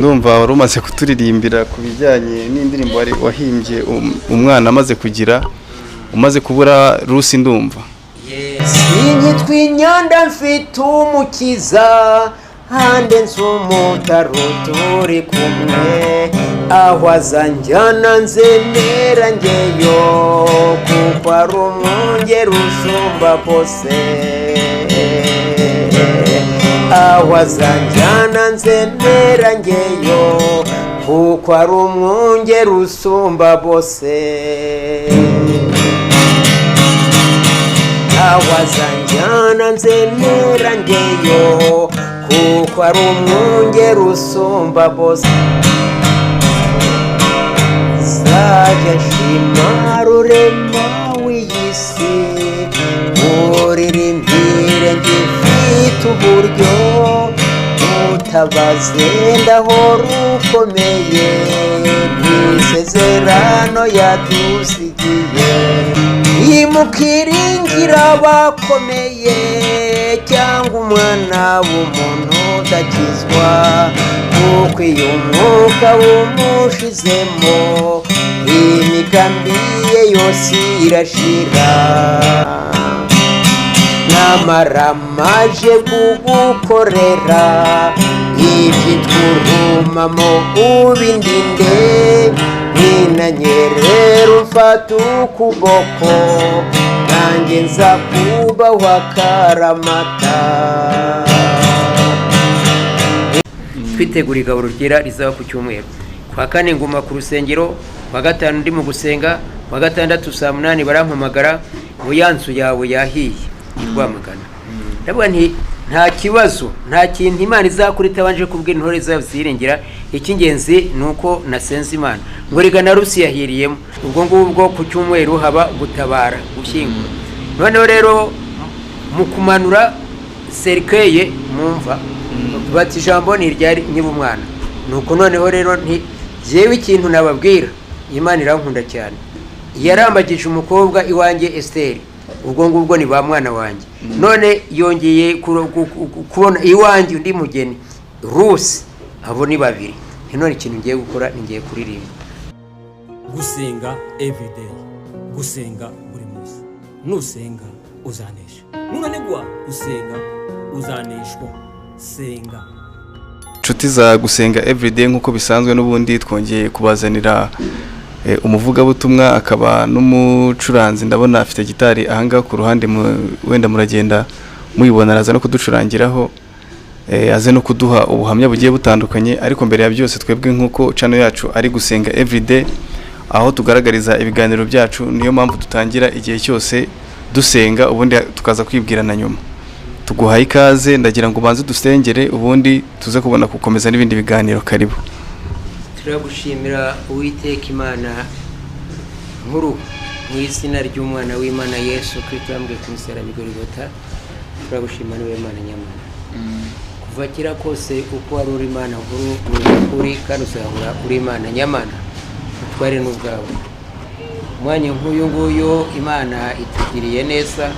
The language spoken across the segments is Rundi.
Ndumva wari umaze kuturirimbira ku bijyanye n'indirimbo wari wahimbye umwana amaze kugira, umaze kubura Rusi, ndumva. Sinyitwa inyanda, mfite umukiza hande nzi umutaro turi kumwe, aho azanjyana nzemera ngeyo, kuko ari umwungeri usumba bose. Aho azanjyana nzemera ngeyo, kuko ari umwungeri usumba bose. Aho azanjyana nzemera ngeyo, kuko ari umwungeri usumba bose. Nzajya nshima Rurema w'iyi si, muririmbire ngifite uburyo, mutabaze ndahora ukomeye n'isezerano yadusigiye. Ntimukiringira abakomeye cyangwa umwana w'umuntu udakizwa, kuko iyo umwuka wumushizemo imigambi ye yose irashira. Namara maje kugukorera ibyitwurumamo ubindinde, ninanyerera umfata ukuboko, nanjye nza kubaho akaramata. Twitegura igaburo ryera rizaba ku cyumweru. Kwa kane nguma ku rusengero, kwa gatanu ndi mu gusenga, kwa gatandatu saa 8 barampamagara ngo ya nzu yawe yahiye i Rwamagana. Ndavuga nti nta kibazo, nta kintu Imana izakora itabanje kubwira intore zayo ziringira. Icy'ingenzi ni uko nasenze Imana ngo rega na Rusi yahiriyemo. Ubwo ngubwo ku cyumweru haba gutabara, gushyingura. Noneho rero mu kumanura cercueil mu mva, bati ijambo ni iryari niba umwana. Nuko noneho rero nti jyewe ikintu nababwira, Imana irankunda cyane, yarambagije umukobwa iwanjye Esiteri, ubwo ngubwo ni ba mwana wanjye. None yongeye kubona iwanjye undi mugeni Rusi, abo ni babiri. None ikintu ngiye gukora ni ngiye kuririmba. Gusenga everyday, gusenga buri munsi. Nusenga uzanesha, nunanigwa gusenga uzaneshwa. Senga. Inshuti za Gusenga Everyday, nk'uko bisanzwe n'ubundi twongeye kubazanira umuvugabutumwa akaba n'umucuranzi. Ndabona afite gitari ahangaha ku ruhande, wenda muragenda muyibona, araza no kuducurangiraho, aze no kuduha ubuhamya bugiye butandukanye. Ariko mbere ya byose, twebwe nk'uko channel yacu ari Gusenga Everyday, aho tugaragariza ibiganiro byacu, niyo mpamvu dutangira igihe cyose dusenga, ubundi tukaza kwibwirana nyuma. Tuguhaye ikaze, ndagira ngo ubanze dusengere, ubundi tuze kubona gukomeza n'ibindi biganiro. Karibu. Turagushimira Uwiteka Imana nkuru, mu izina ry'umwana w'Imana Yesu Kristo yambwiye ku musaraba i Golgotha. Turagushima, niwe Mana nyamana kuva kera kose. Uko wari uri Imana nkuru ni ukuri, kandi uzahora uri Imana nyamana, utware n'ubwawe. Umwanya nk'uyu nguyu Imana itugiriye neza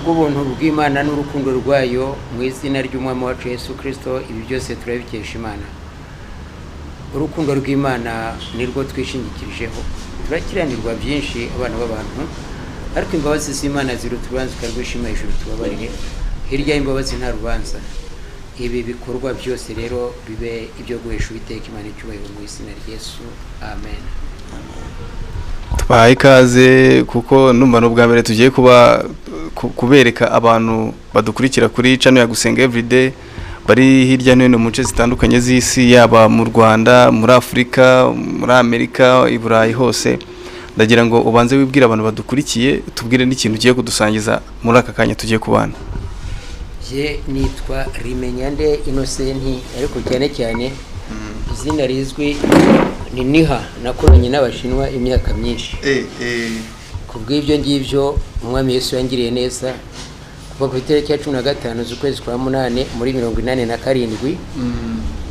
kubw'ubuntu bw'Imana n'urukundo rwayo, mu izina ry'umwami wacu Yesu Kristo. Ibi byose turabikesha Imana. Urukundo rw'Imana nirwo twishingikirijeho. Turakiranirwa byinshi abana b'abantu, ariko imbabazi z'Imana ziruta urubanza ukarwishima hejuru. Tubabarire, hirya y'imbabazi nta rubanza. Ibi bikorwa byose rero bibe ibyo guhesha Uwiteka Imana icyubahiro, mu izina rya Yesu, amen. Tubahaye ikaze, kuko numva ni ubwa mbere tugiye kuba kubereka abantu badukurikira kuri channel ya Gusenga Everyday bari hirya no hino mu nce zitandukanye z'isi, yaba mu Rwanda, muri Afurika, muri Amerika, i Burayi hose. Ndagira ngo ubanze wibwire abantu badukurikiye, tubwire n'ikintu ugiye kudusangiza muri aka kanya tugiye kubana. Je nitwa Rimenyande Innocent, ariko cyane cyane izina rizwi ni Niha. Nakoranye n'Abashinwa imyaka myinshi. Ku bw'ibyo ngibyo umwami Yesu yangiriye neza kuva ku itariki ya 15 z'ukwezi kwa munani muri 87,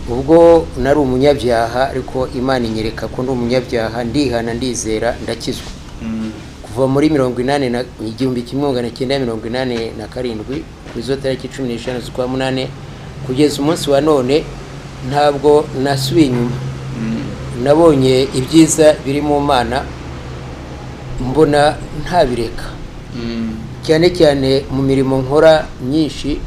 ubwo nari umunyabyaha, ariko Imana inyereka ko ndi umunyabyaha, ndihana, ndizera, ndakizwa. Kuva muri mirongo inani na 1987 ku izo tariki 15 z'ukwa munani kugeza umunsi wa none. Ntabwo nasubiye inyuma. Nabonye ibyiza biri mu Mana, mbona ntabireka, cyane cyane mu mirimo nkora myinshi.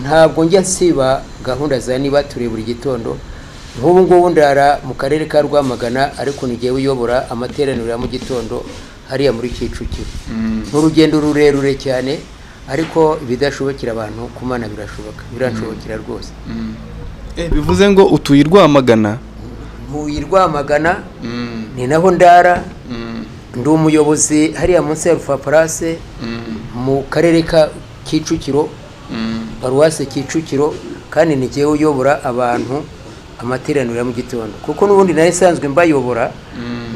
Ntabwo njya nsiba gahunda za nibature buri gitondo. Nk'ubu ngubu ndara mu karere ka Rwamagana, ariko n'igihe uyobora amateraniro ya mu gitondo hariya muri Kicukiro. Ni urugendo rurerure cyane, ariko ibidashobokera abantu ku Mana birashoboka, biranshobokera rwose. Bivuze ngo utuye i Rwamagana? Ntuye i Rwamagana, ni naho ndara. Ndi umuyobozi hariya munsi ya Rufa Place mu karere ka Kicukiro, paruwase Kicukiro, kandi ni jyewe uyobora abantu amateraniro ya mu gitondo, kuko n'ubundi nari nsanzwe mbayobora.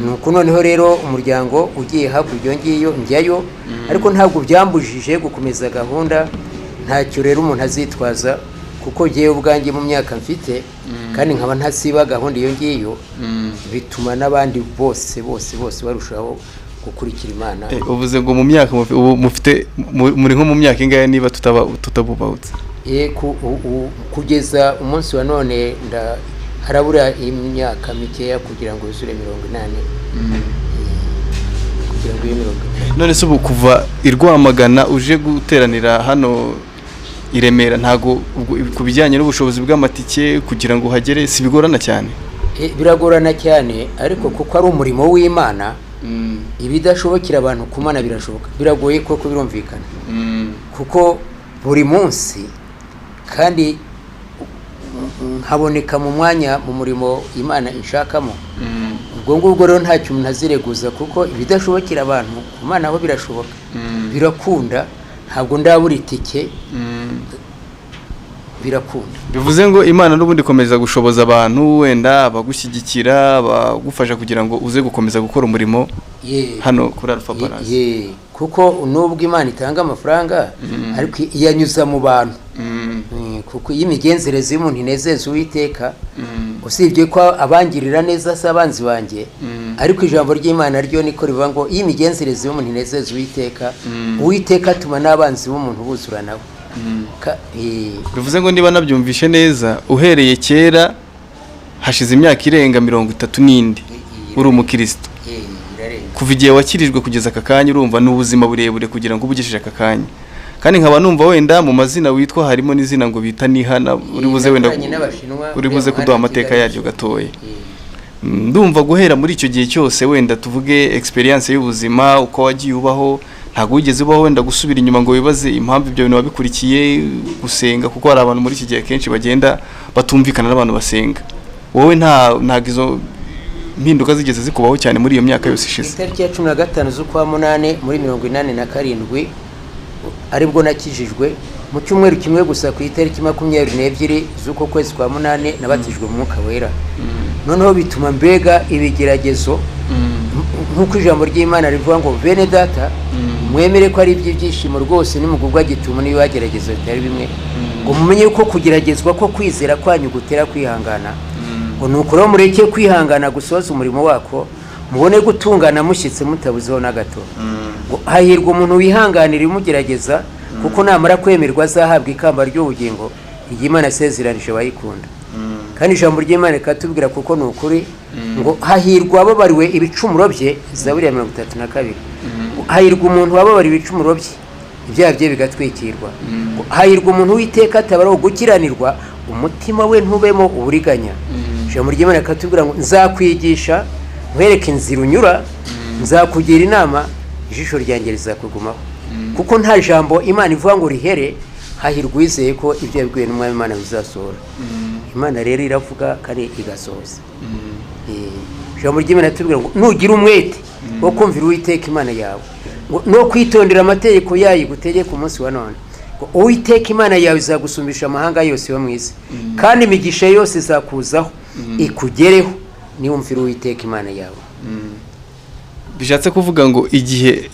Nuko noneho rero umuryango ugiye hakurya iyo ngiyo njyayo, ariko ntabwo byambujije gukomeza gahunda. Ntacyo rero umuntu azitwaza, kuko jyewe ubwanjye mu myaka mfite kandi nkaba ntasiba gahunda iyo ngiyo, bituma n'abandi bose bose bose barushaho gukurikira Imana. Uvuze ngo mu myaka ubu mufite muri nko mu myaka ingahe, niba tutabubahutse? Kugeza umunsi wa none harabura imyaka mikeya kugira ngo yuzure 80, kugira ngo ibe 80. None se ubu kuva i Rwamagana uje guteranira hano i Remera, ntago ku bijyanye n'ubushobozi bw'amatike kugira ngo uhagere si bigorana cyane? Biragorana cyane, ariko kuko ari umurimo w'Imana, ibidashobokera abantu ku Mana birashoboka. Biragoye koko, birumvikana, kuko buri munsi kandi nkaboneka mu mwanya mu murimo Imana inshakamo. Ubwo ngubwo rero ntacyo umuntu azireguza, kuko ibidashobokera abantu ku Mana ho birashoboka, birakunda. Ntabwo ndabura itike, birakunda. Bivuze ngo Imana n'ubundi ikomeza gushoboza abantu, wenda abagushyigikira, abagufasha kugira ngo uze gukomeza gukora umurimo hano kuri Alpha Palace. Kuko nubwo Imana itanga amafaranga, ariko iyanyuza mu bantu. Kuko iyo imigenzereze y'umuntu inezeza Uwiteka, usibye ko abangirira neza si abanzi banjye, ariko ijambo ry'Imana ryo niko rivuga ngo iyo imigenzereze y'umuntu inezeza Uwiteka, Uwiteka atuma n'abanzi b'umuntu buzura nawe. Bivuze ngo niba nabyumvishe neza, uhereye kera hashize imyaka irenga 30 n'indi uri umukristo. Kuva igihe wakirijwe kugeza aka kanya, urumva ni ubuzima burebure kugira ngo ubugejeje aka kanya. Kandi nkaba numva wenda mu mazina witwa harimo n'izina ngo bita Nihana, uri buze wenda uri buze kuduha amateka yaryo gatoya. Ndumva guhera muri icyo gihe cyose, wenda tuvuge experience y'ubuzima uko wagiye ubaho, ntabwo wigeze ubaho wenda gusubira inyuma ngo wibaze impamvu ibyo bintu wabikurikiye gusenga, kuko hari abantu muri iki gihe kenshi bagenda batumvikana n'abantu basenga. Wowe ntabwo izo mpinduka zigeze zikubaho cyane muri iyo myaka yose ishize? Itariki ya 15 z'ukwa munani muri 87 aribwo nakijijwe. Mu cyumweru kimwe gusa, ku itariki 22 z'uko kwezi kwa munani, nabatijwe mu Mwuka Wera. Noneho bituma mbega ibigeragezo, nk'uko ijambo ry'Imana rivuga ngo bene data mwemere ko ari iby'ibyishimo rwose nimugubwa gitumo n'ibibagerageza bitari bimwe, ngo mumenye ko kugeragezwa ko kwizera kwanyu gutera kwihangana, ngo nuko rero mureke kwihangana gusoza umurimo wako, mubone gutungana mushyitse mutabuzeho na gato. Ngo hahirwa umuntu wihanganira imugerageza, kuko namara kwemerwa azahabwa ikamba ry'ubugingo ry'Imana yasezeranije abayikunda. Kandi ijambo ry'Imana rikatubwira, kuko ni ukuri, ngo hahirwa ababariwe ibicumuro bye, Zaburi ya 32. Hahirwa umuntu wababariwe ibicumuro bye, ibyaha bye bigatwikirwa. Hahirwa umuntu w'iteka atabaraho gukiranirwa, umutima we ntubemo uburiganya. Ijambo ry'Imana rikatubwira ngo nzakwigisha nkwereke inzira unyura, nzakugira inama, ijisho ryanjye rizakugumaho. Kuko nta jambo Imana ivuga ngo rihere. Hahirwa uwizeye ko ibyo yabwiwe n'Umwami Imana bizasohora. Imana rero iravuga kandi igasohoza. Ijambo ry'Imana ritubwira ngo nugira umwete wo kumvira Uwiteka Imana yawe, no kwitondera amategeko yayo igutegeka umunsi wa none, ngo Uwiteka Imana yawe izagusumbisha amahanga yose yo mu isi, kandi imigisha yose izakuzaho ikugereho niwumvira Uwiteka Imana yawe. Bishatse kuvuga ngo igihe,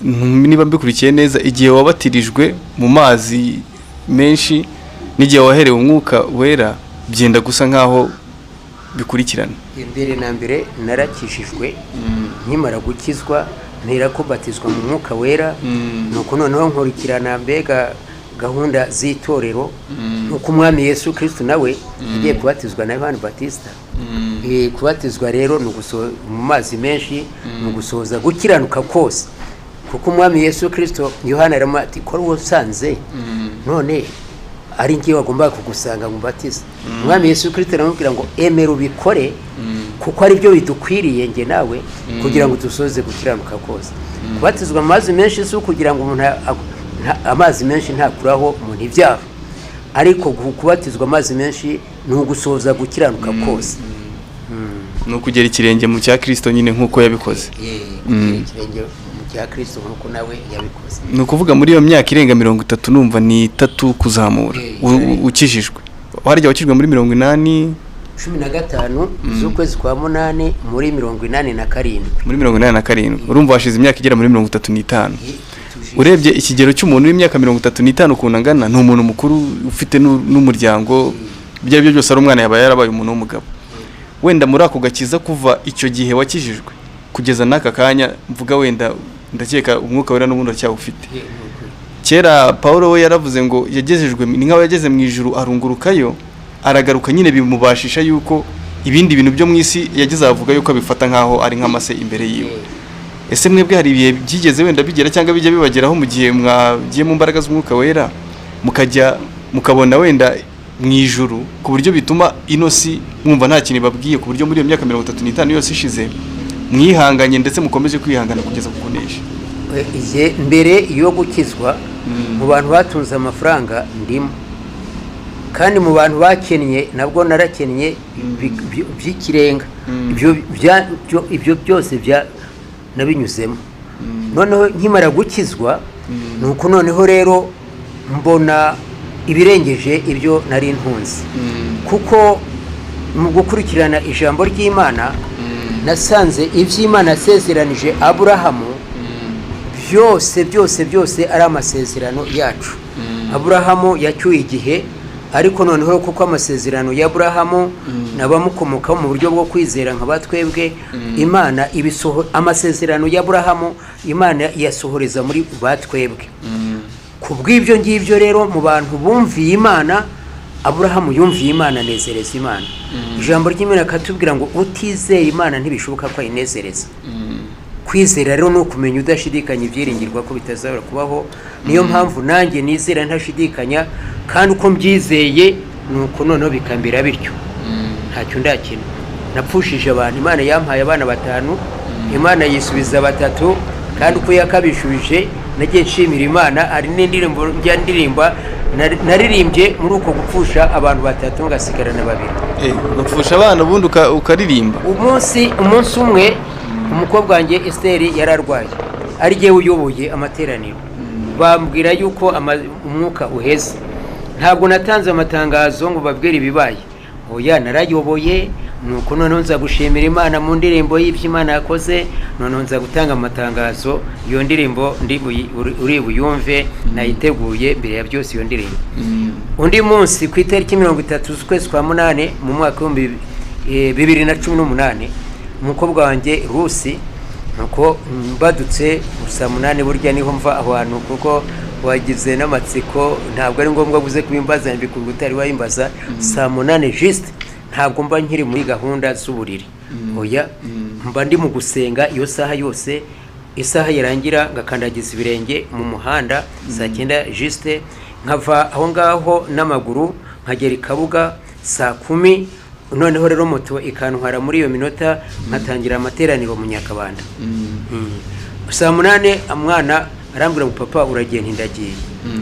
niba mbikurikiye neza, igihe wabatirijwe mu mazi menshi n'igihe waherewe Umwuka Wera byenda gusa nkaho bikurikirana. Mbere na mbere narakijijwe, nkimara gukizwa ntera kubatizwa mu Mwuka Wera, nuko noneho nkurikirana mbega gahunda z'itorero, nk'uko Umwami Yesu Kristo nawe yagiye kubatizwa na Yohani Batista. Kubatizwa rero ni mu mazi menshi, ni ugusohoza gukiranuka kose, kuko Umwami Yesu Kristo, Yohana aramuha ati: "Ko ari usanze none ari ngiye wagombaga kugusanga ngo umbatize?" Umwami Yesu Kristo aramubwira ngo: "Emera ubikore, kuko ari byo bidukwiriye njye nawe, kugira ngo dusoze gukiranuka kose." Kubatizwa mu mazi menshi si ukugira ngo umuntu amazi menshi ntakuraho umuntu ibyaha, ariko kubatizwa amazi menshi ni ugusohoza gukiranuka kose. Ni ukugera ikirenge mu cya Kirisito nyine nk'uko yabikoze. Kugera ikirenge mu cya Kirisito nk'uko nawe yabikoze. Ni ukuvuga muri iyo myaka irenga 33, numva ni itatu kuzamura, ukijijwe, harya wakijwe muri 80? 15 z'ukwezi kwa munani muri 87. Muri 87, urumva washize imyaka igera muri 35. Urebye ikigero cy'umuntu w'imyaka 35 ukuntu angana, ni umuntu mukuru ufite n'umuryango. Ibyo ari byo byose, ari umwana yaba yarabaye umuntu w'umugabo. Wenda muri ako gakiza, kuva icyo gihe wakijijwe kugeza n'aka kanya mvuga, wenda ndakeka Umwuka Wera n'ubundi uracyawufite. Kera Paul we yaravuze ngo yagejejwe, ni nk'aho yageze mu ijuru, arungurukayo, aragaruka nyine, bimubashisha yuko ibindi bintu byo mu isi yageze avuga yuko abifata nk'aho ari nk'amase imbere yiwe. Ese mwebwe hari ibihe byigeze wenda bigera cyangwa bijya bibageraho, mu gihe mwagiye mu mbaraga z'Umwuka Wera, mukajya mukabona wenda mu ijuru, ku buryo bituma ino si mwumva nta kintu ibabwiye, ku buryo muri iyo myaka 35 yose ishize mwihanganye, ndetse mukomeje kwihangana kugeza ku kunesha? Igihe mbere yo gukizwa, mu bantu batunze amafaranga ndimo, kandi mu bantu bakennye nabwo narakennye by'ikirenga. Ibyo byose nabinyuzemo. Noneho nkimara gukizwa, ni uko noneho rero mbona ibirengeje ibyo nari ntunze, kuko mu gukurikirana ijambo ry'Imana nasanze iby'Imana yasezeranije Aburahamu byose byose byose ari amasezerano yacu. Aburahamu yacyuye igihe, ariko noneho kuko amasezerano ya Aburahamu n'abamukomokaho mu buryo bwo kwizera nka batwebwe, Imana ibisoho amasezerano ya Aburahamu, Imana iyasohoreza muri batwebwe. Ku bw'ibyo ngibyo rero, mu bantu bumviye Imana, Aburahamu yumviye Imana, anezereza Imana. Ijambo ry'Imana akatubwira ngo utizeye Imana ntibishoboka ko ayinezereza. Kwizera rero ni ukumenya udashidikanya ibyiringirwa ko bitazabura kubaho. Niyo mpamvu nanjye nizera ntashidikanya, kandi uko mbyizeye ni uko noneho bikambera bityo. Ntacyo ndakina. Napfushije abantu, Imana yampaye abana batanu, Imana yisubiza batatu, kandi uko yakabishubije nagiye nshimira Imana. Hari n'indirimbo njya ndirimba naririmbye muri uko gupfusha abantu batatu ngasigarana babiri. Ugapfusha abana ubundi ukaririmba? Umunsi umwe umukobwa wanjye Esiteri yari arwaye, ari jyewe uyoboye amateraniro, bambwira yuko umwuka uheze. Ntabwo natanze amatangazo ngo babwire ibibaye, oya, narayoboye. Nuko noneho nza gushimira Imana mu ndirimbo y'ibyo Imana yakoze. Noneho nza gutanga amatangazo. Iyo ndirimbo uri buyumve, nayiteguye mbere ya byose iyo ndirimbo. Undi munsi, ku itariki 30 z'ukwezi kwa munani mu mwaka w'2018, umukobwa wanjye Rusi, nuko mbadutse saa munani, burya niho mva aho hantu, kuko wagize n'amatsiko, ntabwo ari ngombwa guze kubimbaza, mbikubwira utari wayimbaza. Saa munani juste ntabwo mba nkiri muri gahunda z'uburiri, oya, mba ndi mu gusenga iyo saha yose. Isaha yarangira ngakandagiza ibirenge mu muhanda saa cyenda juste, nkava aho ngaho n'amaguru nkagera i Kabuga saa kumi. Noneho rero moto ikantwara muri iyo minota, nkatangira amateraniro mu Nyakabanda. Saa munani umwana arambwira ngo: "Papa, uragiye?" Nti: "Ndagiye."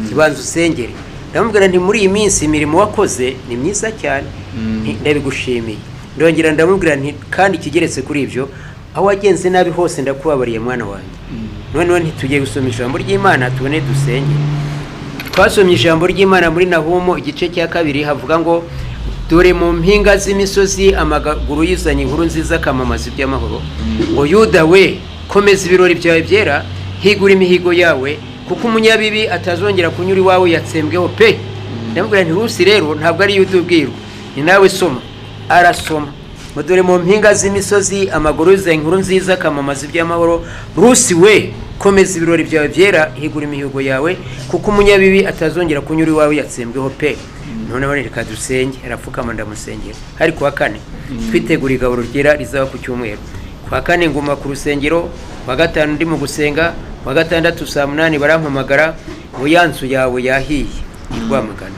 "Kibanza usengere." Ndamubwira nti: "Muri iyi minsi imirimo wakoze ni myiza cyane." Nti: "Ndabigushimiye." Ndongera ndamubwira nti: "Kandi ikigeretse kuri ibyo, aho wagenze nabi hose ndakubabariye, mwana wanjye." Noneho ntitugiye gusoma ijambo ry'Imana, tubone dusenge. Twasomye ijambo ry'Imana muri Nahumu igice cya kabiri, havuga ngo: "Dore mu mpinga z'imisozi amaguru yizanye inkuru nziza, akamamaza iby'amahoro." Ngo: "Yuda we, komeza ibirori byawe byera, higura imihigo yawe, kuko umunyabibi atazongera kunyura iwawe, yatsembweho pe." Ndamubwira nti: "Rusi rero ntabwo ari Yuda ubwirwa, ni nawe, soma." Arasoma ngo: "Dore mu mpinga z'imisozi amaguru yuzanye inkuru nziza, akamamaza iby'amahoro. Rusi we." Komeza ibirori byawe byera, higura imihigo yawe, kuko umunyabibi atazongera kunyura iwawe yatsembweho pe. Noneho reka dusenge. Arapfukama, ndamusengera. Hari kuwa kane, twitegura igaburo ryera rizaba ku cyumweru. Kuwa kane nguma ku rusengero, kuwa gatanu ndi mu gusenga, kuwa gatandatu saa 8 barampamagara ngo ya nzu yawe yahiye i Rwamagana.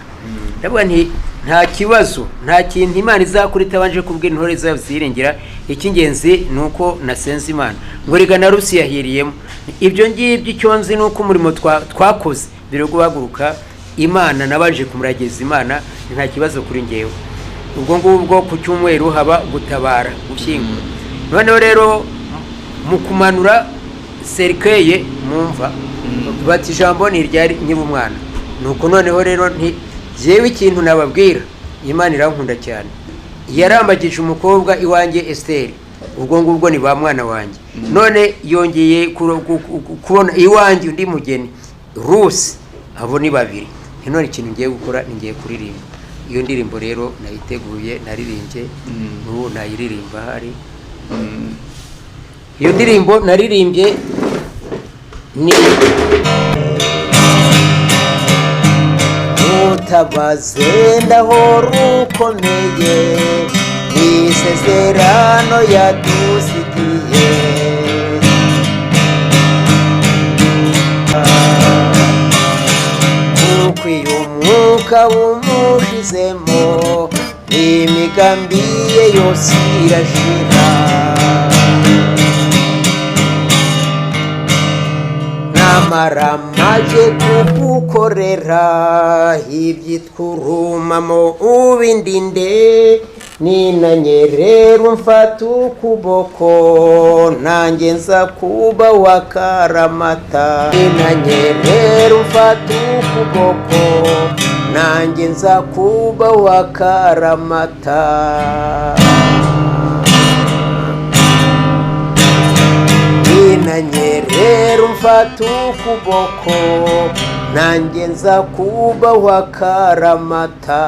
Ndavuga nti nta kibazo, nta kintu Imana izakora itabanje kubwira intore zayo ziringira. Icy'ingenzi ni uko nasenze Imana. Ngo rega na Rusi yahiriyemo. Ibyo ngibyo, icyo nzi ni uko umurimo twakoze mbere yo guhaguruka, Imana nabanje kumurageza Imana, nta kibazo kuri ngewe. Ubwo ngubwo ku cyumweru haba gutabara, gushyingura. Noneho rero mu kumanura cercueil mu mva, bati ijambo ni iryari nyiri umwana. Nuko noneho rero nti jyewe ikintu nababwira, Imana irankunda cyane, yarambagije umukobwa iwanjye Esiteri, ubwo ngubwo ni ba mwana wanjye. None yongeye kubona iwanjye undi mugeni Rusi, abo ni babiri. None ikintu ngiye gukora ni ngiye kuririmba. Iyo ndirimbo rero nayiteguye, naririmbye, n'ubu nayiririmba. Hari iyo ndirimbo naririmbye ni Mutabaze ndahora ukomeye, n'isezerano yadusigiye. Kuko iyo umwuka wumushizemo, imigambi ye yose irashira. Namara maje kugukorera ibyitwa urumamo, ubindinde, ninanyerera umfata ukuboko, nanjye nza kuba wakaramata. Ninanyerera umfata ukuboko, nanjye nza kuba wakaramata. Ninanyerera umfata ukuboko, nanjye nza kuba wakaramata.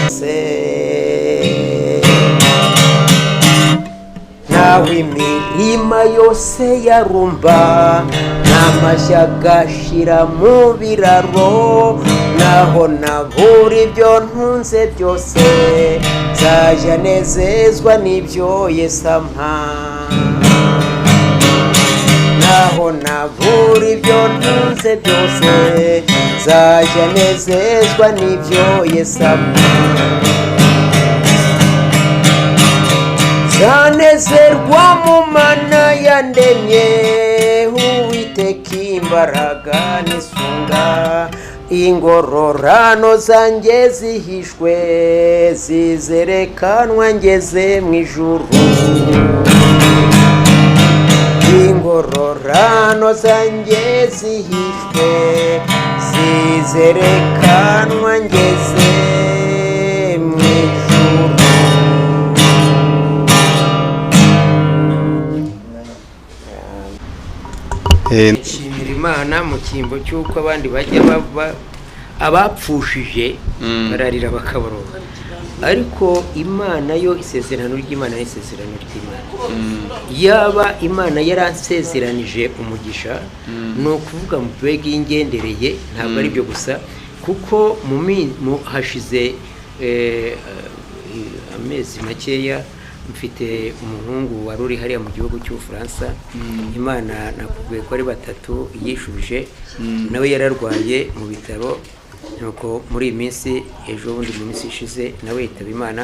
Se nawe imirima yose yarumba, n'amashyi agashira mu biraro, naho nabura ibyo ntunze byose, nzajya nezezwa n'ibyo Yesu ampa. Naho nabura ibyo ntunze byose, nzajya nezezwa n'ibyo Yesu ampa. Nzanezerwa mu Mana yandemye, Uwiteka imbaraga n'isunga, ingororano zanjye zihishwe zizerekanwa ngeze mu ijuru. Ingororano zanjye zihishwe zizerekanwa ngeze mu ijuru. Nshimira Imana mu cyimbo cy'uko abandi bajya baba abapfushije bararira bakaboroga, ariko Imana yo, isezerano ry'Imana ni isezerano ry'Imana. Yaba Imana yaransezeranije umugisha, ni ukuvuga mu mbega y'ingendereye, ntabwo ari byo gusa, kuko hashize amezi makeya mfite umuhungu wari uri hariya mu gihugu cy'Ubufaransa. Imana nakubwiye ko ari batatu yishubije, nawe yararwaye mu bitaro. Nuko muri iyi minsi, ejo bundi mu minsi ishize, nawe yitaba Imana.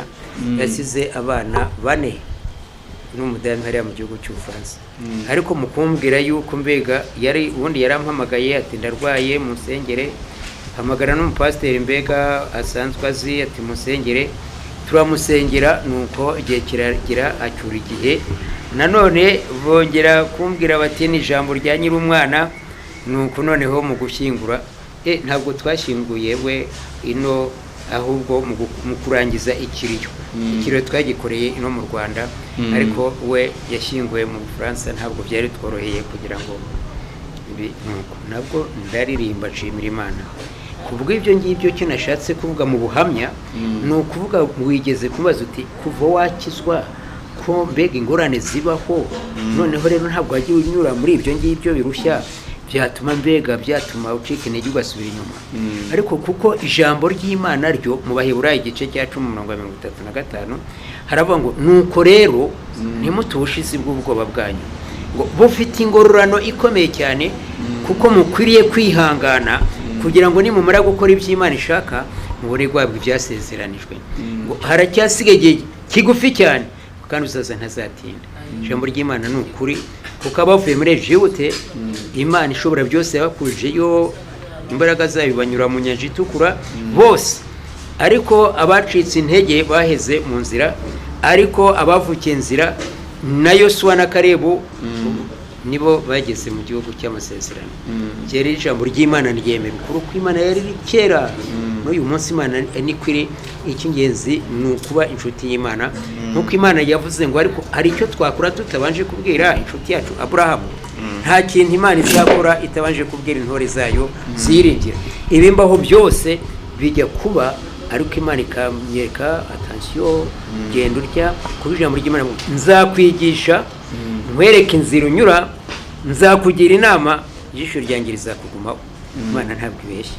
Yasize abana bane n'umudamu hariya mu gihugu cy'Ubufaransa. Ariko mu kumbwira yuko mbega yari ubundi yarampamagaye ati ndarwaye munsengere, hamagara n'umupasiteri mbega asanzwe azi, ati munsengere. Turamusengera, nuko igihe kiragira acyura igihe. Nanone bongera kumbwira bati ni ijambo rya nyir'umwana. Nuko noneho mu gushyingura, ntabwo twashyinguye we ino, ahubwo mu kurangiza ikiriyo, ikiriyo twagikoreye ino mu Rwanda, ariko we yashyinguwe mu Bufaransa. Ntabwo byari tworoheye kugira ngo ibi. Nuko nabwo ndaririmba nshimira Imana ku bw'ibyo ngibyo. Cyo nashatse kuvuga mu buhamya ni ukuvuga, wigeze kubaza uti kuva wakizwa Ko mbega ingorane zibaho. Noneho rero ntabwo wajya unyura muri ibyo ngibyo birushya, byatuma mbega byatuma ucika intege ugasubira inyuma. Ariko kuko ijambo ry'Imana ryo mu Baheburayo igice cya 10 umurongo wa 35 haravuga ngo: "Nuko rero ntimutubushize bw'ubwoba bwanyu, ngo bufite ingororano ikomeye cyane, kuko mukwiriye kwihangana kugira ngo nimumara gukora ibyo Imana ishaka mubone guhabwa ibyasezeranijwe." Ngo haracyasigaye igihe kigufi cyane, kandi uzaza ntazatinda. Ijambo ry'Imana ni ukuri, kuko abavuye muri Egiputa, Imana ishobora byose yabakujeyo imbaraga zayo, banyura mu Nyanja Itukura bose. Ariko abacitse intege baheze mu nzira, ariko abavukiye inzira na Yosuwa na Karebu nibo bageze mu gihugu cy'amasezerano. Kera ijambo ry'Imana ryemera ukuri uko Imana yari iri kera, n'uyu munsi Imana niko iri. Icy'ingenzi ni ukuba inshuti y'Imana, nk'uko Imana yavuze ngo: "Ariko hari icyo twakora tutabanje kubwira inshuti yacu Aburahamu?" Nta kintu Imana izakora itabanje kubwira intore zayo ziyiringira. Ibimbaho byose bijya kuba, ariko Imana ikamwereka: "Attention, genda urya." Kuba ijambo ry'Imana: "Nzakwigisha, nkwereke inzira unyura, nzakugira inama, ijisho ryanjye rizakugumaho." Imana ntabwo ibeshya.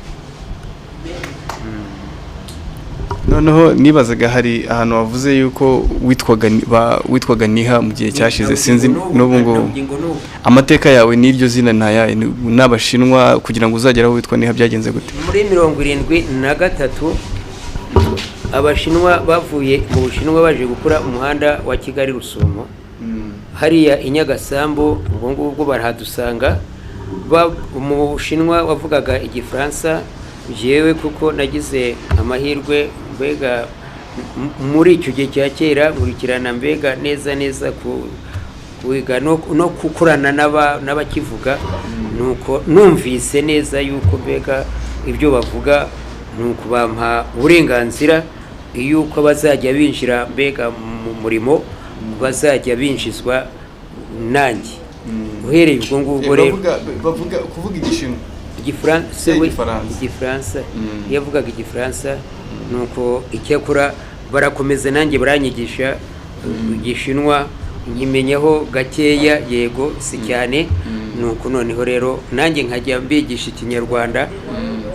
Noneho nibazaga, hari ahantu wavuze yuko witwaga Niha mu gihe cyashize, sinzi n'ubu ngubu. Ubugingo n'ubu. Amateka yawe n'iryo zina ntayahe n'Abashinwa, kugira ngo uzagere aho witwa Niha byagenze gute? Muri 73 Abashinwa bavuye mu Bushinwa baje gukora umuhanda wa Kigali Rusumo hariya i Nyagasambu, ubwo ngubwo barahadusanga. Umushinwa wavugaga Igifaransa, jewe kuko nagize amahirwe mbega muri icyo gihe cya kera nkurikirana mbega neza neza ku kwiga no gukorana n'abakivuga, nuko numvise neza yuko mbega ibyo bavuga, nuko bampa uburenganzira yuko bazajya binjira mbega mu murimo, bazajya binjizwa nanjye. Uhereye ubwo ngubwo rero Bavuga kuvuga Igishinwa? Igifaransa we. Igifaransa. Igifaransa. Iyo yavugaga Igifaransa, nuko icyakora barakomeza nanjye baranyigisha Igishinwa, nkimenyaho gakeya, yego si cyane. Nuko noneho rero nanjye nkajya mbigisha Ikinyarwanda,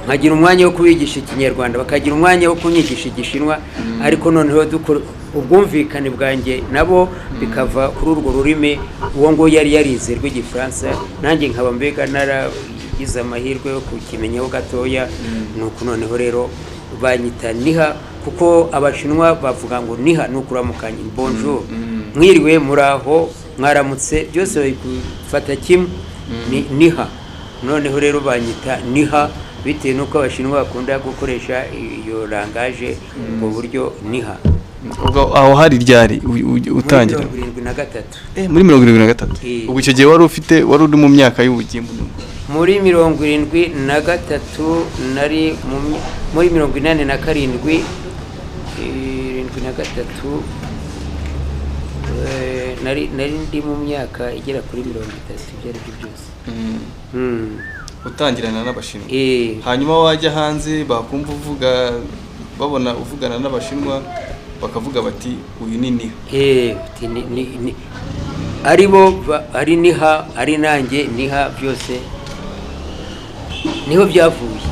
nkagira umwanya wo kubigisha Ikinyarwanda, bakagira umwanya wo kunyigisha Igishinwa. Ariko noneho dukora ubwumvikane bwanjye nabo bikava kuri urwo rurimi uwo nguwo yari yarize rw'Igifaransa, nanjye nkaba mbega naragize amahirwe yo kukimenyaho gatoya. Nuko noneho rero banyita Niha, kuko Abashinwa bavuga ngo niha ni ukuramukanya, bonjour, mwiriwe, muraho, mwaramutse, byose babifata kimwe, ni niha. Noneho rero banyita Niha bitewe n'uko Abashinwa bakunda gukoresha iyo langage, ubwo buryo, niha. Ubwo aho hari ryari utangira? Muri 73. Muri 73? Eh. Ubwo icyo gihe wari ufite, wari uri mu myaka y'ubugimbi? Muri 73 nari muri 87, 73, nari ndi mu myaka igera kuri 30, ibyo ari byo byose. Utangirana n'Abashinwa? Eh. Hanyuma wajya hanze bakumva uvuga, babona uvugana n'Abashinwa, bakavuga bati: "Uyu ni Niha." Uti ari bo ari Niha, ari nanjye Niha, byose niho byavuye.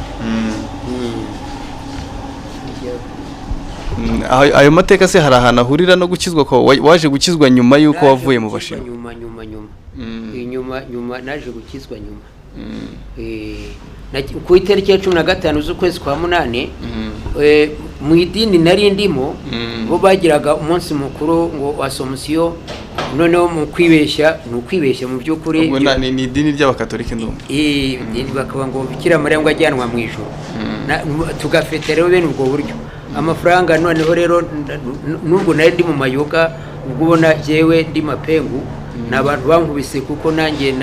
Ayo mateka se hari ahantu ahurira no gukizwa kwawe? Waje gukizwa nyuma y'uko Naje wavuye mu gukizwa Bashinwa? Nyuma, nyuma, nyuma. Nyuma, nyuma, naje gukizwa nyuma. Ku itariki ya 15 z'ukwezi kwa munani, mu idini nari ndimo, bo bagiraga umunsi mukuru ngo wa Somusiyo. Noneho mu kwibeshya, ni ukwibeshya mu by'ukuri. Ubwo ni idini ry'Abakatolika ndumva. Bakaba ngo Bikira Mariya ngo ajyanwa mu ijuru. Tugafeta rero bene ubwo buryo amafaranga. Noneho rero nubwo nari ndi mu mayoga, ubwo ubona jyewe ndi mapengu, ni abantu bankubise, kuko nanjye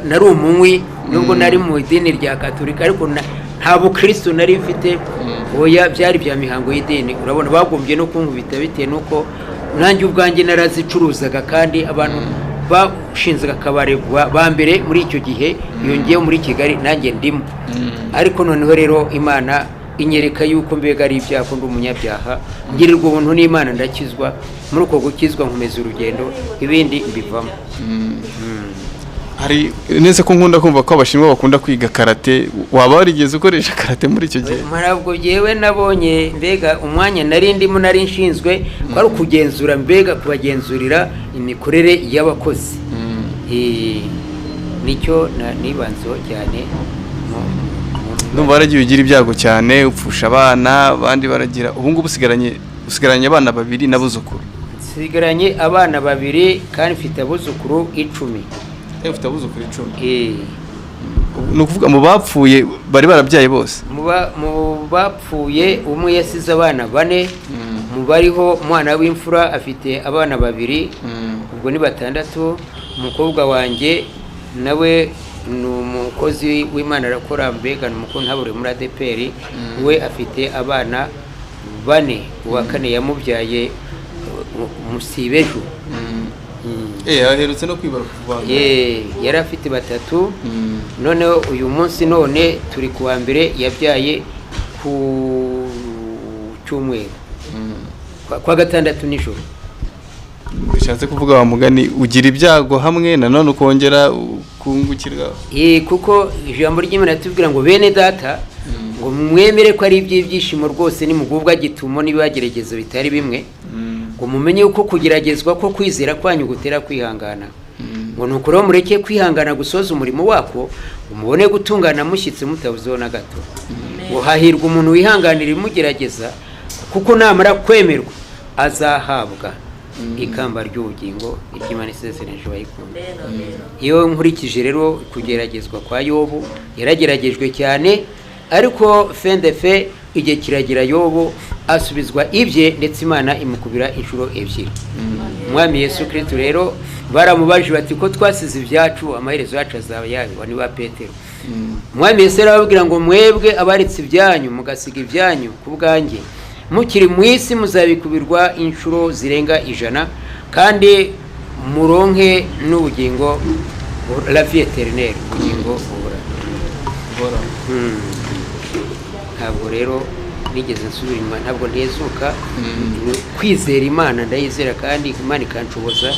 nari umunywi, nubwo nari mu idini rya Katolika, ariko nta bukristo nari mfite, oya, byari bya mihango y'idini. Urabona bagombye no kunkubita bitewe n'uko nanjye ubwanjye narazicuruzaga, kandi abantu bashinze akabari ba mbere muri icyo gihe, yongeyeho muri Kigali nanjye ndimo. Ariko noneho rero Imana Inyereka yuko mbega ari ibyaha, ko ndi umunyabyaha, ngirirwa ubuntu n'Imana ndakizwa. Muri uko gukizwa nkomeza urugendo, ibindi mbivamo. Hari nese ko nkunda kumva ko Abashinwa bakunda kwiga karate, waba warigeze ukoresha karate muri icyo gihe? Ntabwo. Yewe, nabonye mbega umwanya nari ndimo, nari nshinzwe ko ari ukugenzura, mbega kubagenzurira imikorere y'abakozi. Nicyo nibanzeho cyane Ndumva waragiye ugira ibyago cyane, upfusha abana, abandi baragira. Ubu ngubu usigaranye abana babiri n'abuzukuru? Nsigaranye abana babiri kandi mfite abuzukuru 10. Ufite abuzukuru 10? Eh. Ni ukuvuga mu bapfuye bari barabyaye bose? Mu bapfuye umwe yasize abana bane. Mu bariho, umwana w'imfura afite abana babiri, ubwo ni batandatu. Umukobwa wanjye nawe ni umukozi w'Imana, arakora, mbega ni umukozi ntabure muri ADEPR. We afite abana bane, uwa kane yamubyaye musibejo. Aherutse no kwibaruka vuba? Yari afite batatu. Noneho uyu munsi, none turi ku wa mbere, yabyaye ku cyumweru, kwa gatandatu nijoro. Bishatse kuvuga, wa mugani, ugira ibyago hamwe nanone ukongera ukungukirwa. Kuko ijambo ry'Imana ritubwira ngo: "Bene data, ngo mwemere ko ari iby'ibyishimo rwose nimugubwa gitumo n'ibibageragezo bitari bimwe, ngo mumenye uko kugeragezwa ko kwizera kwanyu gutera kwihangana, ngo nuko rero mureke kwihangana gusoza umurimo wako, ngo mubone gutungana mushyitse mutabuzeho na gato, ngo hahirwa umuntu wihanganira imugerageza, kuko namara kwemerwa azahabwa ikamba ry'ubugingo iry'Imana isezeranyije bayikunda." Iyo nkurikije rero kugeragezwa kwa Yobu, yarageragejwe cyane, ariko fendefe igihe kiragira Yobu asubizwa ibye, ndetse Imana imukubira inshuro ebyiri. Umwami Yesu Kristo rero baramubaje bati: "Ko twasize ibyacu, amaherezo yacu azaba yayo?" Ni ba Petero. Umwami Yesu arababwira ngo: "Mwebwe abaretse ibyanyu mugasiga ibyanyu ku bwanjye mukiri mu isi, muzabikubirwa inshuro zirenga 100 kandi muronke n'ubugingo, la vie éternelle, ubugingo buhoraho." Ntabwo rero nigeze nsubira inyuma, ntabwo ntezuka. Ni kwizera Imana, ndayizera kandi Imana ikanshoboza,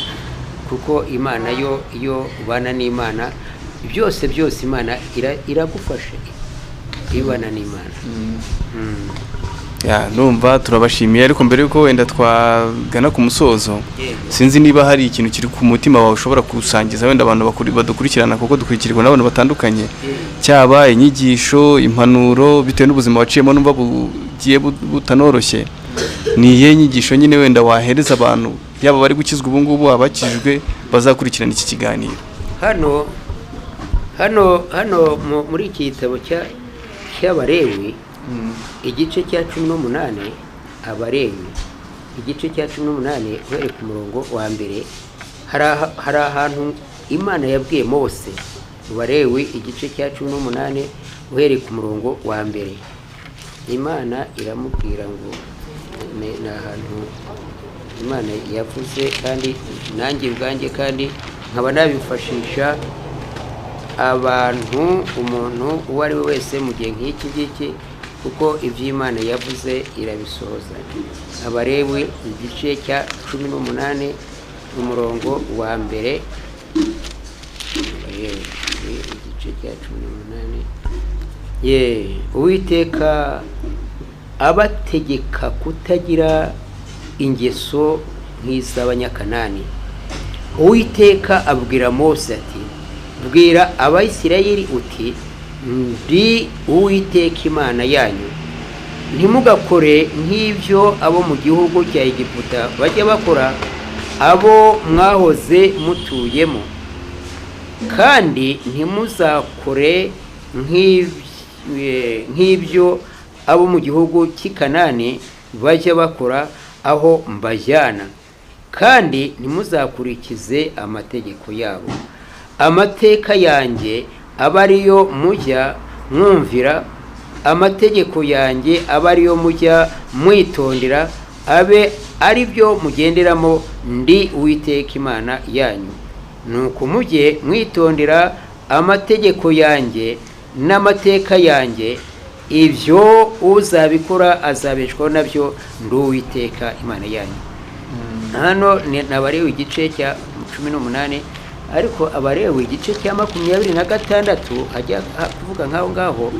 kuko Imana yo, iyo ubana n'Imana byose byose Imana iragufasha iyo ubana n'Imana. Ya, numva turabashimiye, ariko mbere yuko wenda twagana ku musozo, sinzi niba hari ikintu kiri ku mutima wawe ushobora gusangiza wenda abantu badukurikirana, kuko dukurikirwa n'abantu batandukanye, cyaba inyigisho, impanuro, bitewe n'ubuzima waciyemo numva bugiye butanoroshye. Ni iyihe nyigisho nyine wenda wahereza abantu, yaba bari gukizwa ubu ngubu, abakijijwe bazakurikirana iki kiganiro? Hano muri iki gitabo cy'Abalewi, igice cya 18, Abalewi igice cya 18, uhereye ku murongo wa mbere, hari ahantu Imana yabwiye Mose. Mu Balewi igice cya 18, uhereye ku murongo wa mbere, Imana iramubwira ngo ni ahantu Imana yavuze, kandi nanjye ubwanjye kandi nkaba nabifashisha abantu, umuntu uwo ari we wese mu gihe nk'iki ngiki, kuko iby'Imana yavuze irabisohoza. Abalewi igice cya 18, umurongo wa mbere. Abalewi igice cya 18. Ye, Uwiteka abategeka kutagira ingeso nk'iz'Abanyakanani. Uwiteka abwira Mose ati: "Bwira Abayisirayeli uti: Ndi Uwiteka Imana yanyu. Ntimugakore nk'ibyo abo mu gihugu cya Egiputa bajya bakora, abo mwahoze mutuyemo, kandi ntimuzakore nk'ibyo abo mu gihugu cy'i Kanani bajya bakora, aho mbajyana, kandi ntimuzakurikize amategeko yabo. Amateka yanjye aba ariyo mujya mwumvira, amategeko yanjye aba ariyo mujya mwitondera, abe ari byo mugenderamo. Ndi Uwiteka Imana yanyu. Nuko mujye mwitondera amategeko yanjye n'amateka yanjye." Ibyo uzabikora azabeshwaho nabyo, ndi Uwiteka Imana yanyu. Hano ni Abarewe igice cya 18, ariko Abarewe igice cya 26 hajya kuvuga nk'aho ngaho.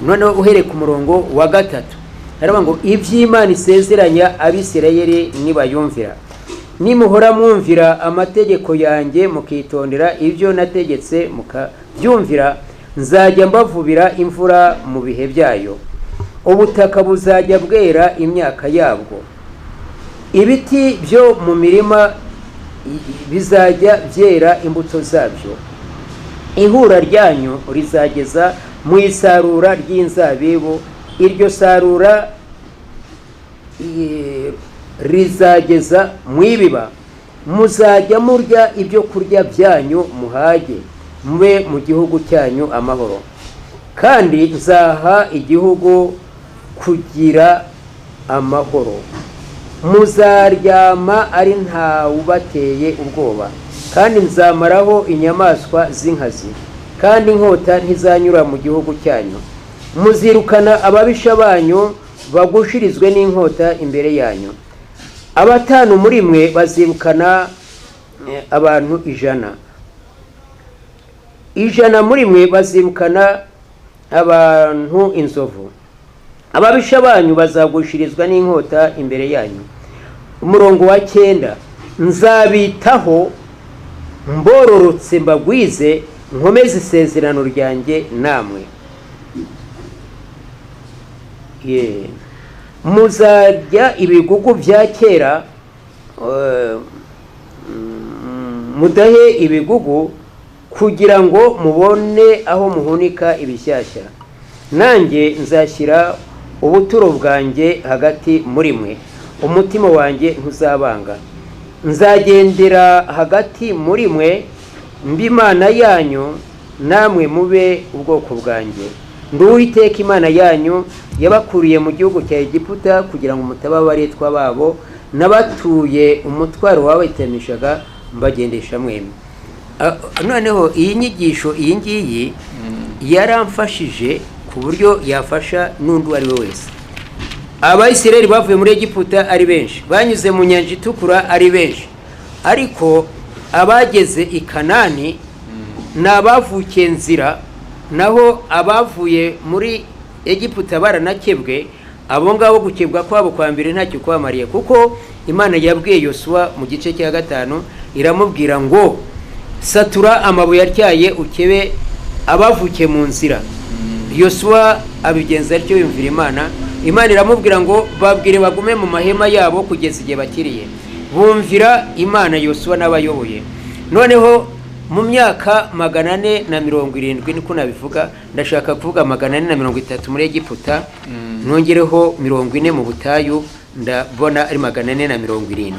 Noneho uhereye ku murongo wa 3 haravuga ngo: "Iby'Imana isezeranya Abisirayeli nibayumvira: Nimuhora mwumvira amategeko yanjye, mukitondera ibyo nategetse mukabyumvira, nzajya mbavubira imvura mu bihe byayo, ubutaka buzajya bwera imyaka yabwo, ibiti byo mu mirima bizajya byera imbuto zabyo, ihura ryanyu rizageza mu isarura ry'inzabibu, iryo sarura rizageza mu ibiba. Muzajya murya ibyo kurya byanyu muhage, mube mu gihugu cyanyu amahoro. Kandi nzaha igihugu kugira amahoro, muzaryama ari ntawubateye ubwoba, kandi nzamaraho inyamaswa z'inkazi, kandi inkota ntizanyura mu gihugu cyanyu. Muzirukana ababisha banyu bagushirizwe n'inkota imbere yanyu. Abatanu muri mwe bazirukana abantu 100, 100 muri mwe bazirukana abantu inzovu. Ababisha banyu bazagushirizwa n'inkota imbere yanyu." Umurongo wa 9: "Nzabitaho, mbororotse, mbagwize, nkomeze isezerano ryanjye namwe. Ye. Muzarya ibigugu bya kera, mudahe ibigugu kugira ngo mubone aho muhunika ibishyashya. Nanjye nzashyira ubuturo bwanjye hagati muri mwe, umutima wanjye ntuzabanga. Nzagendera hagati muri mwe, mbe Imana yanyu, namwe mube ubwoko bwanjye. Ndi Uwiteka Imana yanyu yabakuriye mu gihugu cya Egiputa kugira ngo mutaba abaretwa babo. Nabatuye umutwaro wabahitamishaga, mbagendesha mwembi." Noneho iyi nyigisho iyi ngiyi yaramfashije ku buryo yafasha n'undi uwo ari we wese. Abayisiraheli bavuye muri Egiputa ari benshi, banyuze mu Nyanja Itukura ari benshi, ariko abageze i Kanani ni abavukiye nzira, naho abavuye muri Egiputa baranakebwe, abo ngabo gukebwa kwabo kwa mbere ntacyo kwamariye, kuko Imana yabwiye Yosuwa mu gice cya 5, iramubwira ngo: "Satura amabuye atyaye, ukebe abavukiye mu nzira." Yosuwa abigenza atyo, yumvira Imana. Imana iramubwira ngo: "Babwire bagume mu mahema yabo kugeza igihe bakiriye." Bumvira Imana, Yosuwa n'abayoboye. Noneho mu myaka 470, niko nabivuga, ndashaka kuvuga 430 muri Egiputa, nongereho 40 mu butayu, ndabona ari 470.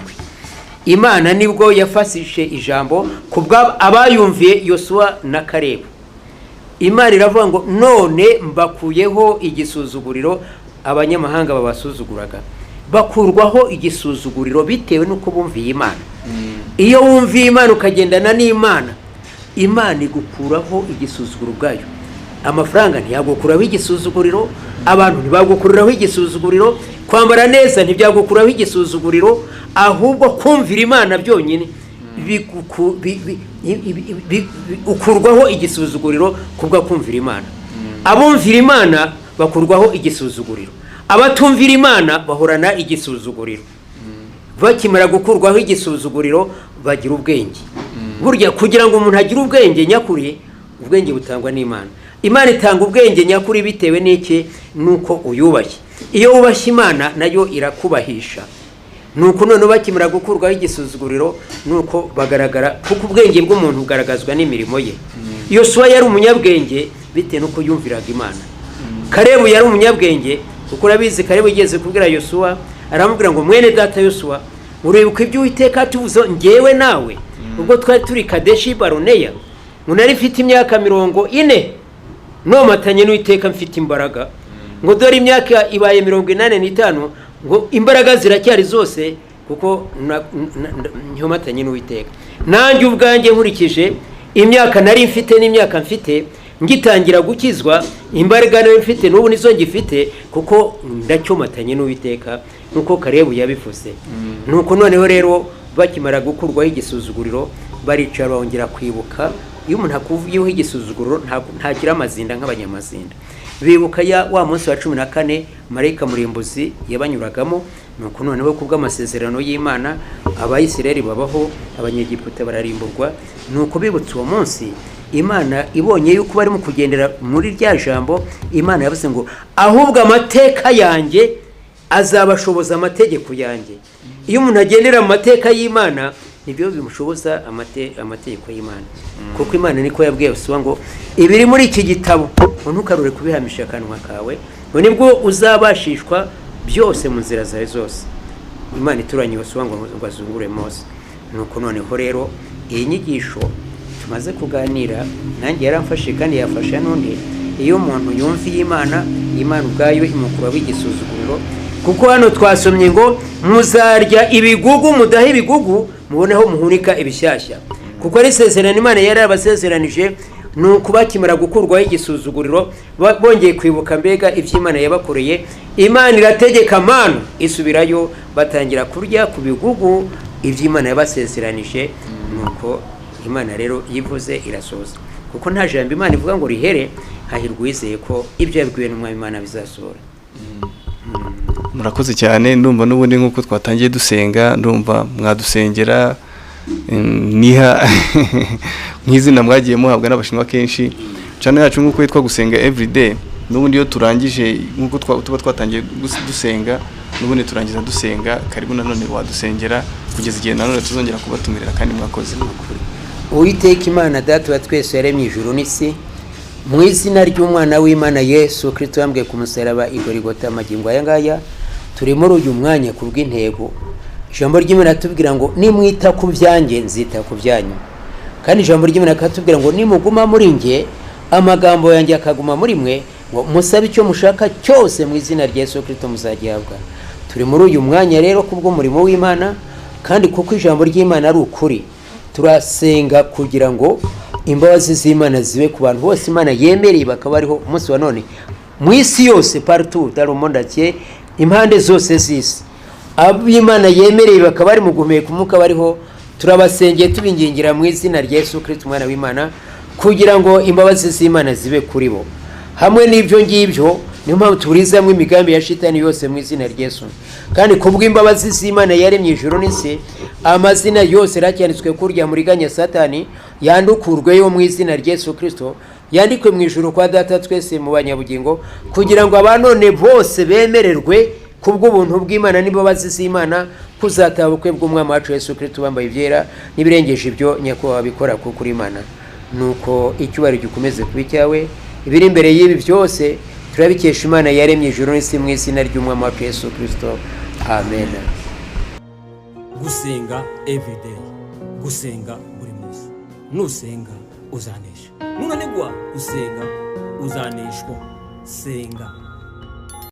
Imana nibwo yafashishe ijambo ku abayumviye, Yosuwa na Karebu. Imana iravuga ngo: "None mbakuyeho igisuzuguriro abanyamahanga babasuzuguraga." Bakurwaho igisuzuguriro bitewe n'uko bumviye Imana. Iyo wumviye Imana, ukagendana n'Imana, Imana igukuraho igisuzuguro ubwayo. Amafaranga ntiyagukuraho igisuzuguriro, abantu ntibagukuriraho igisuzuguriro, kwambara neza ntibyagukuraho igisuzuguriro, ahubwo kumvira Imana byonyine ukurwaho igisuzuguriro kubwo kumvira Imana. Abumvira Imana bakurwaho igisuzuguriro, abatumvira Imana bahorana igisuzuguriro. Bakimara gukurwaho igisuzuguriro bagira ubwenge. Burya kugira ngo umuntu agire ubwenge nyakuri, ubwenge butangwa n'Imana. Imana itanga ubwenge nyakuri bitewe n'iki? Nuko uyubashye. Iyo wubashye Imana, nayo irakubahisha. Nuko noneho bakimara gukurwaho igisuzuguriro, nuko bagaragara, kuko ubwenge bw'umuntu bugaragazwa n'imirimo ye. Yosuwa yari umunyabwenge bitewe n'uko yumviraga Imana. Karebu yari umunyabwenge, kuko urabizi, Karebu yigeze kubwira Yosuwa, aramubwira ngo: "Mwene data Yosuwa, uribuka ibyo Uwiteka tuvuze ngewe nawe ubwo twari turi Kadeshi Baruneya, ngo nari mfite imyaka 40 nomatanye n'Uwiteka mfite imbaraga, ngo dore imyaka ibaye 85, ngo imbaraga ziracyari zose kuko nyomatanye n'Uwiteka. Nanjye ubwanjye nkurikije imyaka nari mfite n'imyaka mfite, Ngitangira gukizwa, imbaraga nari mfite n'ubu nizo ngifite, kuko ndacyomatanye n'Uwiteka nk'uko Karebu yabivuze. Nuko noneho rero bakimara gukurwaho igisuzuguriro, baricara bongera kwibuka. Iyo umuntu akuvuyeho igisuzuguriro, ntagira amazinda nk'abanyamazinda. Bibuka ya wa munsi wa 14 marayika murimbuzi yabanyuragamo. Nuko noneho kubw'amasezerano y'Imana Abayisiraheli babaho, Abanyegiputa bararimburwa. Nuko bibutse uwo munsi, Imana ibonye yuko barimo kugendera muri rya jambo, Imana yavuze ngo: "Ahubwo amateka yanjye azabashoboza amategeko yanjye." Iyo umuntu agendera mu mateka y'Imana, nibyo bimushoboza amategeko y'Imana, kuko Imana niko yabwiye Yosuwa ngo: "Ibiri muri iki gitabo ngo ntukarure kubihamisha akanwa kawe, ngo nibwo uzabashishwa byose mu nzira zawe zose." Imana ituranye Yosuwa ngo azungure Mose. Nuko noneho rero iyi nyigisho tumaze kuganira nanjye yaramfashe kandi yafasha n'undi. Iyo umuntu yumviye Imana, Imana ubwayo imukuraho igisuzuguriro, kuko hano twasomye ngo: "Muzarya ibigugu, mudahe ibigugu, muboneho muhunika ibishyashya," kuko ari isezerano Imana yari yarabasezeranije. Ni uku bakimara gukurwaho igisuzuguriro, bongeye kwibuka mbega ibyo Imana yabakoreye, Imana irategeka manu isubirayo, batangira kurya ku bigugu ibyo Imana yabasezeranije. Nuko Imana rero yivuze irasohoza, kuko nta jambo Imana ivuga ngo rihere. Hahirwa uwizeye ko ibyo yabwiwe n'Umwami Imana bizasohora. Murakoze cyane. Ndumva n'ubundi nk'uko twatangiye dusenga, ndumva mwadusengera. Niha nk'izina mwagiye muhabwa n'Abashinwa kenshi, channel yacu nk'uko yitwa Gusenga Everyday, n'ubundi iyo turangije nk'uko tuba twatangiye dusenga, n'ubundi turangiza dusenga. Karibu nanone wadusengera kugeza igihe nanone tuzongera kubatumirira, kandi mwakoze. Uwiteka Imana Data wa twese yaremye ijuru n'isi, mu izina ry'umwana w'Imana Yesu Kristo yambwiye ku musaraba i Gorigota, amagingo aya ngaya turi muri uyu mwanya ku bw'intego. Ijambo ry'Imana ratubwira ngo: "Nimwita ku byanjye, nzita ku byanyu." Kandi ijambo ry'Imana rikatubwira ngo: "Nimuguma muri nge, amagambo yanjye akaguma muri mwe, ngo musabe icyo mushaka cyose mu izina rya Yesu Kristo, muzagihabwa." Turi muri uyu mwanya rero kubw'umurimo w'Imana, kandi kuko ijambo ry'Imana ari ukuri, turasenga kugira ngo imbabazi z'Imana zibe ku bantu bose Imana yemereye bakaba bariho umunsi wa none mu isi yose, partout dans le monde entier, impande zose z'isi. Abo Imana yemereye bakaba bari mu guhumeka umwuka bariho, turabasengeye tubingingira mu izina rya Yesu Kristo umwana w'Imana, kugira ngo imbabazi z'Imana zibe kuri bo. Hamwe n'ibyo ngibyo, niyo mpamvu tuburizamo imigambi ya shitani yose mu izina rya Yesu. Kandi kubw'imbabazi z'Imana yaremye ijuru n'isi, amazina yose yaracyanditswe kurya muriganya Satani yandukurweyo mu izina rya Yesu Kristo, yandikwe mu ijuru kwa Data twese mu banyabugingo, kugira ngo abanone bose bemererwe kubw'ubuntu bw'Imana n'imbabazi z'Imana kuzataha ubukwe bw'Umwami wacu Yesu Kristo bambaye ibyera. N'ibirengeje ibyo, Nyakubahwa, bikora kuko uri Imana. Nuko icyubahiro gikomeze kuba icyawe. Ibiri imbere y'ibi byose turabikesha Imana yaremye ijuru n'isi, mu izina ry'Umwami wacu Yesu Kristo, amen. Gusenga everyday, gusenga buri munsi. Nusenga uzanesha, nunanigwa gusenga uzaneshwa. Senga.